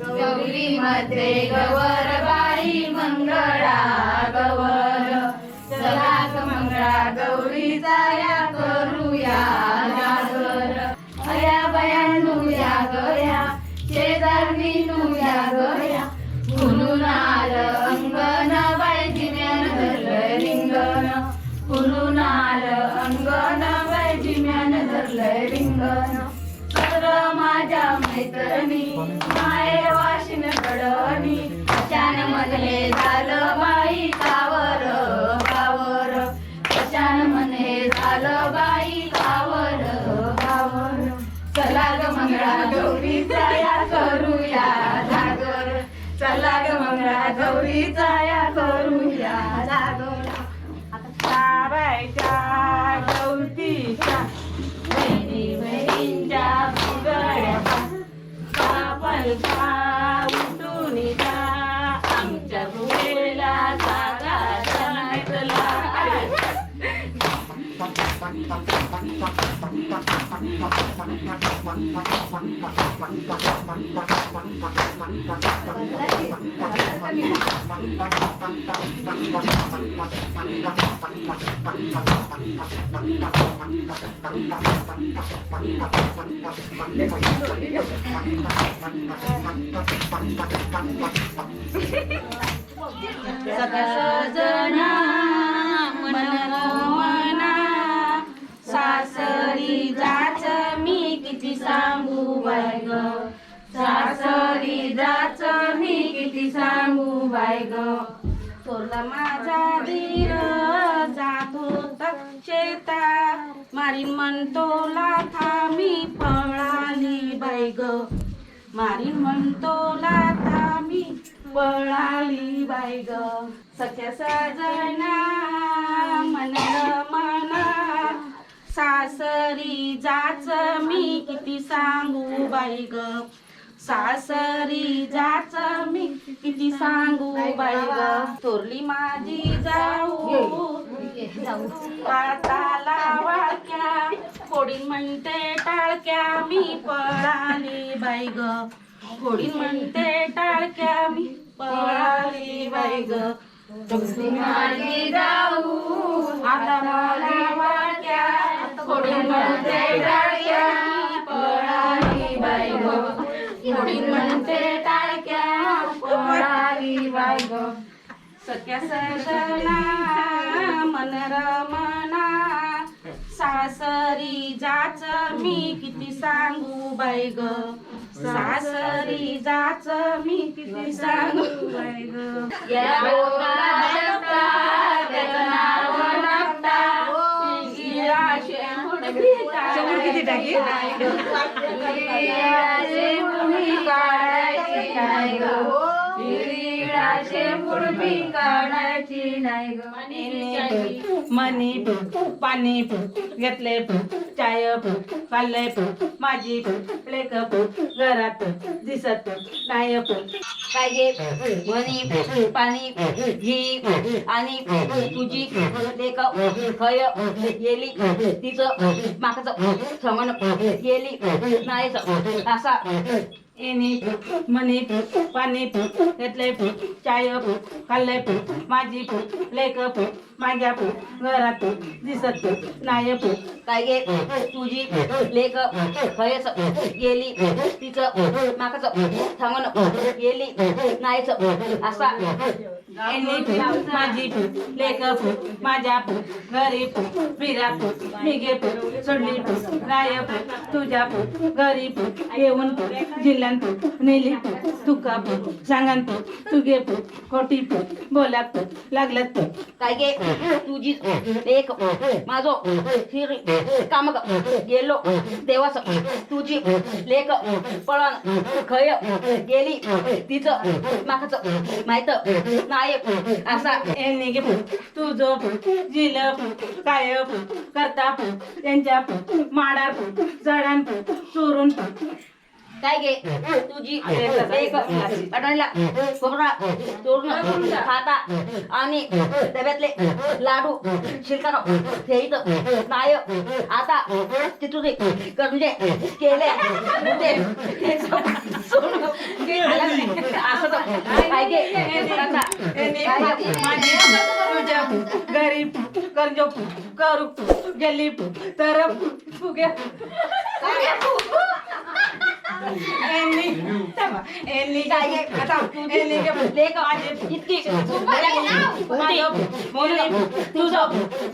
गौरीमध्ये गवरबाई मंगळा गवर, चला ग मंगळा गौरीचा या करूया जागर. अया बयानू या गया, शेजारणीनू या गया, फुलून आलं अंगण बाई जिम्यान धरलं रिंगण. फुलून आलं अंगण बाई जिम्यान धरलं रिंगण. तर माझ्या मैत्रणी माये वाशिन कडणी, कशान मनले झालं बाई कावर कावर, कशान मने झालं बाई कावर कावर. चला ग मंगळा गौरीचा या करूया जागर, चला ग मंगळा गौरीचा या करूया जागर. सारायच्या गवतीच्या बहिणी बहिणींच्या फुगड्या पापलका उठून जा, आमच्या गुहेला जागा नाचला. सजना मन मना, सासरी जाच मी किती सांगू बाय ग, सासरी जाच मी किती सांगू बाय ग. थोरला माझा धीर जात होता शेता, मारीन म्हणतो लाथा मी पळाली बाई ग, मारीन म्हणतो लाथा मी पळाली बाई ग. सख्या सजना मन मना, सासरी जाच मी किती सांगू बाई ग, सासरी जाच मी किती सांगू बाई ग. थोरली माझी जाऊ पाताला वाक्या, फोडीन म्हणते टाळक्या मी पळाली बाई ग, फोडीन म्हणते टाळक्या मी पळाली बाई ग. माझी जाऊ आता मला वाक्या, फोडीन म्हणते टाळक्या मी पळाली बाई ग, फोडीन म्हणते टाळक्या पळाली बाई ग. सख्या सजना मन रमना, सासरी जाच मी किती सांगू बाई ग, सासरी जाच मी किती सांगू बाई ग. या बोला त्याचं नाव नकटा. किती टाकी काढायची नाही ग, शेंबुडबी काढायची नाही ग. मनी पाणी घेतले, चाय खाल्ले, माझी लेक घरात दिसत नाही. काय गे मनी पाणी घी आणि तुझी लेक खय गेली, तिचं मागचं समन गेली नाही असा. एनी मनी पाणी घेतले, चाय खाल्ले, माझी लेक माझ्या घरात दिसत नाही. काय गे तुझी लेक खयच गेली, तिचं मागचं सांगून गेली नाहीच असा. एनी माझी लेक माझ्या घरी फिरात मी गे सोडली नाय, तुझ्या घरी येऊन जिल्ह्यात नेली, तुका सांगन तुगे खोटी बोलात लागलत. काय गे तुझी लेक माझो फिरी काम गेलो देवास, तुझी लेक पळण खय गेली, तिचं मागचं माहित नाही असा. एनी गे तुझो जिल काय करता, त्यांच्या माडात जडान चोरून. काय गे तुझी एक पाटणीला खोबरा चोरून खाता आणि डब्यातले लाडू शिल्का ठेईत नाय. आता तिथून करून केले होते ते सोडून असं तर काय गे आता तुझ्या घरी करजो करू गेली तर फुगे एनी काय गे आता एनी लेक इतकी म्हणून तुझं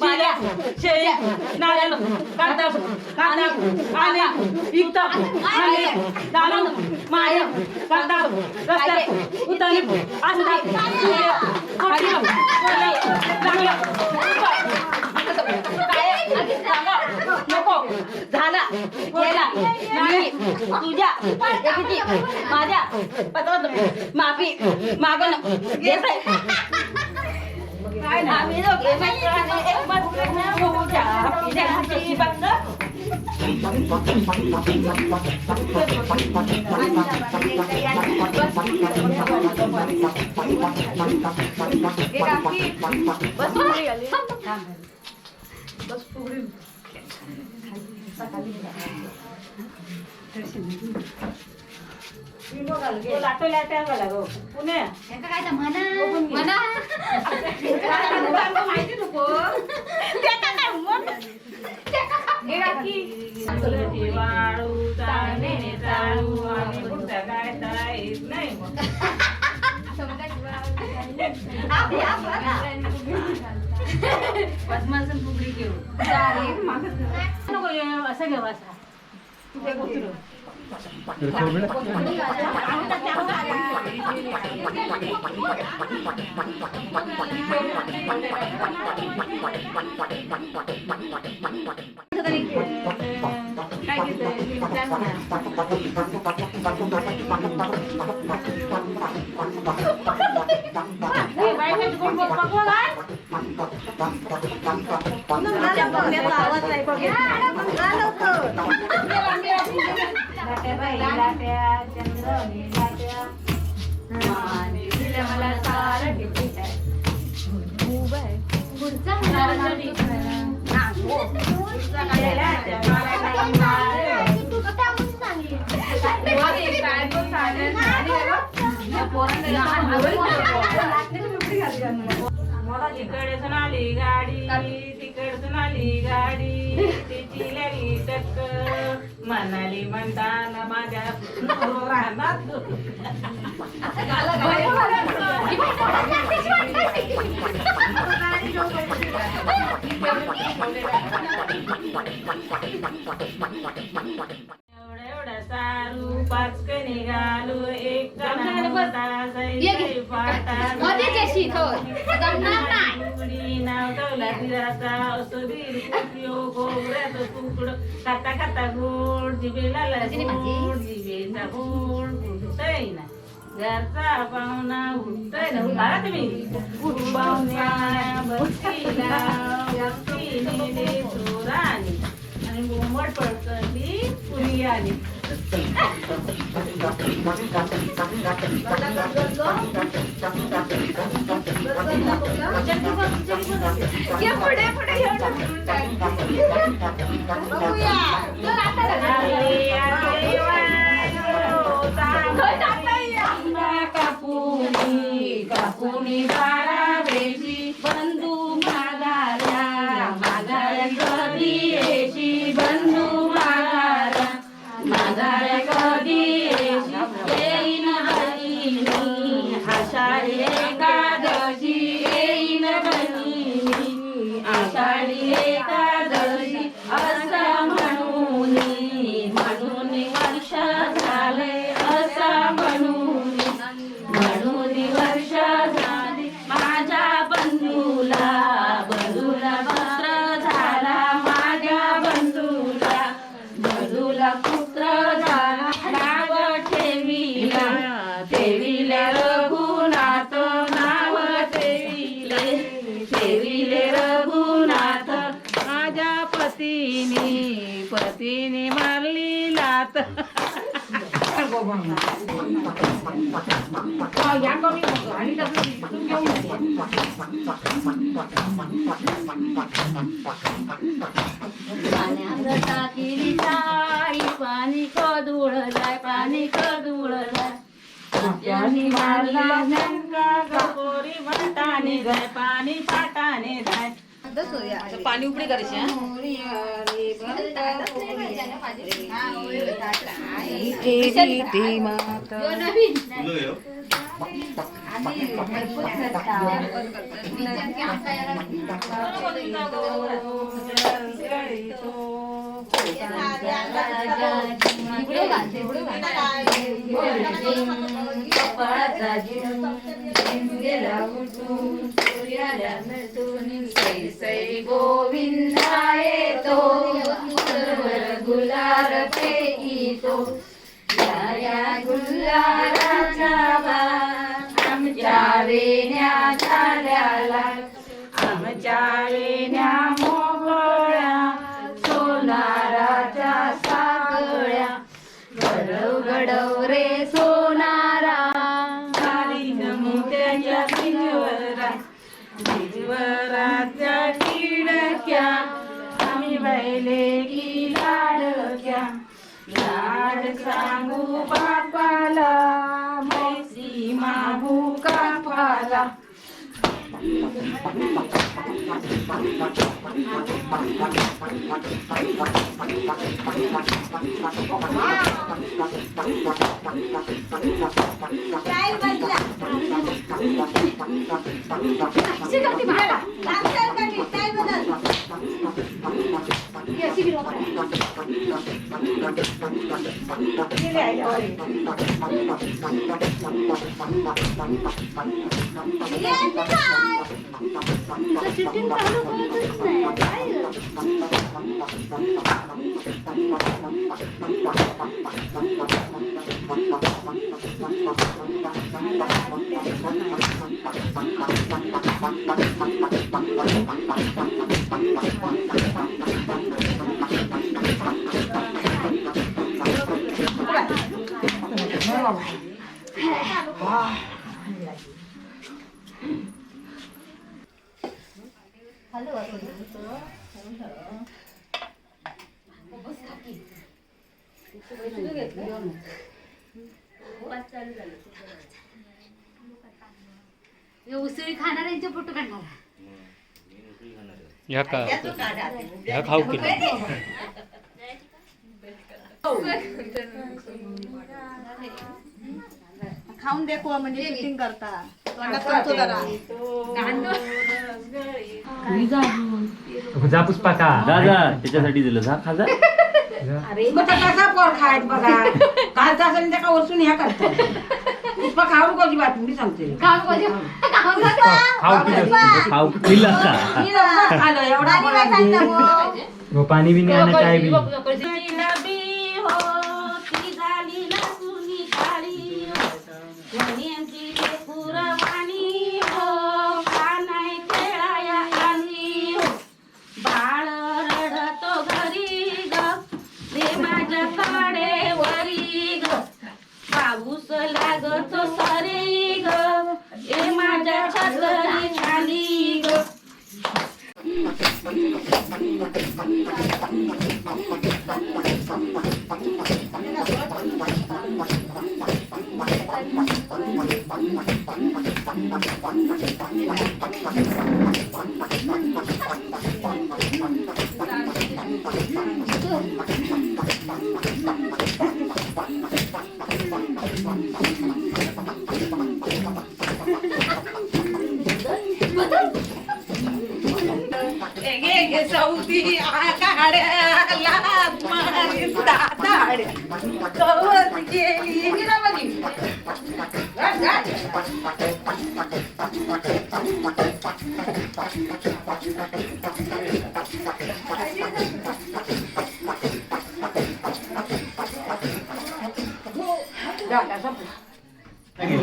माझ्या शेळी नारळ कांदा कांदा आणि इकता आणि दारू माय कांदा रस्त्यात उतारी असता काय सांगा नको झाला गेला नाही तुझ्या एकीची माझ्या पत्रात माफी मागणं घेत आहे. आम्ही दोघे मैत्राने एकमत होऊया. पिण्याची बंद. लाटो लाट्या गेला गो पुणे म्हणा माहिती नको वाळू चालणे चालू आणि पुढचा काय येत नाही मग. पद्मासन फुगडी घेऊ. नको हे असं घेऊ असा काय घेतोय? इकडसून आली गाडी, तिकडसून आली गाडी, तिची लागली टक्कर. म्हणाली म्हणताना माझ्या रानात. एवढं एवढं सारू पाचक निघालू एक ये घे. मध्येच अशी इथं. जमणार नाही. उघडी नाव दौलतीराचा असो दीर कुठियो खोबऱ्याचं तुकडं खाता खाता गोड जिभेला रजनी भाजी. गोड जिभेचा गोड उठतय ना घरचा पाहुणा उठतय ना उठा तुम्ही पाहुण्या बस्तीला बस्ती नेले चोराने आणि बोंबट पडतली पुरी आली. ये पुढे पुढे घेऊन टाकून टाक. बघूया. चल आता आले आले वायो, तांबा कापुनी कापुनी बारावेची बंधू मागाल्या मागाल्या कधी येशी, बंधू मागाल्या मागाल्या कधी येशी. येईन बहिणी आषाढी एकादशी, येईन बहिणी आषाढी एकादशी. असं म्हणून म्हणून वर्ष झाले, असं म्हणून म्हणून वर्ष झाले. माझ्या बंधूला बंधूला पुत्र झाला, माझ्या बंधूला बंधूला पुत्र झाला. नाव ठेविला ठेविले रघुनाथ, नाव ठेविले ठेविले रघुनाथ. माझ्या पतीने पतीने मारली लात. नको या कमी आणि घेऊन. पाणी खदूळ जाय, पाणी खदूळ जाय. गोरी वाटाने जाय, पाणी पाटाने जाय. पाणी उकडी करायची. गोविंदा येतो गुलाल फेकीतो, या गुलालाचा आमच्या वेण्या झाल्याला, आमच्या वेण्या मोकळ्या, सोनाराच्या साकळ्या. घडव घडव रे सोनारा, मोत्याच्या बिजवरा, बिजवराच्या किडक्या, आम्ही बैले की लाडक्या. लाड सांगू बापाला, मैसी मागू कापाला. शूटिंग चालू होतच नाही काय? उसळी खाणाऱ्यांचे फोटो काढणार. ह्या का ह्या खाऊ केलं. खाऊन देखो म्हणजे शूटिंग करता तोंडात करतो जरा. जा पुष्पा का. जा जा, त्याच्यासाठी दिलं, जा खा जा. मग कसा पोर खायत बघा, कालचा असेल त्या का वरसून ह्या करतो. पुष्पा खाऊ नको अजिबात, मी सांगते. खाऊन पाहिजे, खाऊन पाहिजे. खाऊ केलं. खाऊ दिलं का? मी लवकर खाल्लं एवढा बोला. हो, पाणी बी नाही आणि चाय बी. नबी हो ती झाली लसूणी काळी हो, म्हणी लेकुरवाणी हो, का नाही खेळाया आली हो. बाळ रडतो घरी ग, रे माझ्या कडेवरी ग, पाऊस लागतो सरी ग, ए माझ्या छतरी खाली ग. सौदी आकाड्याला मारी दादाड्या कवर गेली.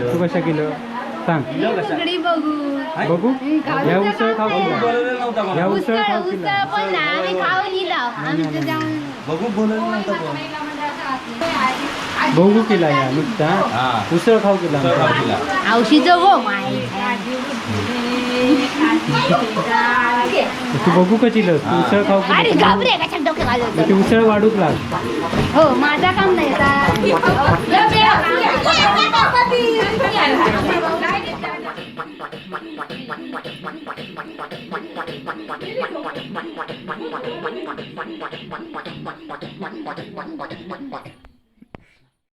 तू कशा केलं सांग. उकडी बघू. बघू ह्या उसळ खाऊ केला. बोलवलेलं नव्हता मला. ह्या उसळ उसळ खाऊ उसळ केला. पण ना आम्ही खाऊन इलाव आमचं जाऊन. बघू बोलवलेलं नव्हता कोण. बघू केला या नुसता हा. उसळ खाऊ केला उसळ खाऊ केला. औषध गो माय. तू बघू का चिलस तू उसळ खाऊ अरे केली. घाबरे कशात डोके घालवतो? मग ती उसळ वाढूक लाग. हो, माझा काम नाही आता.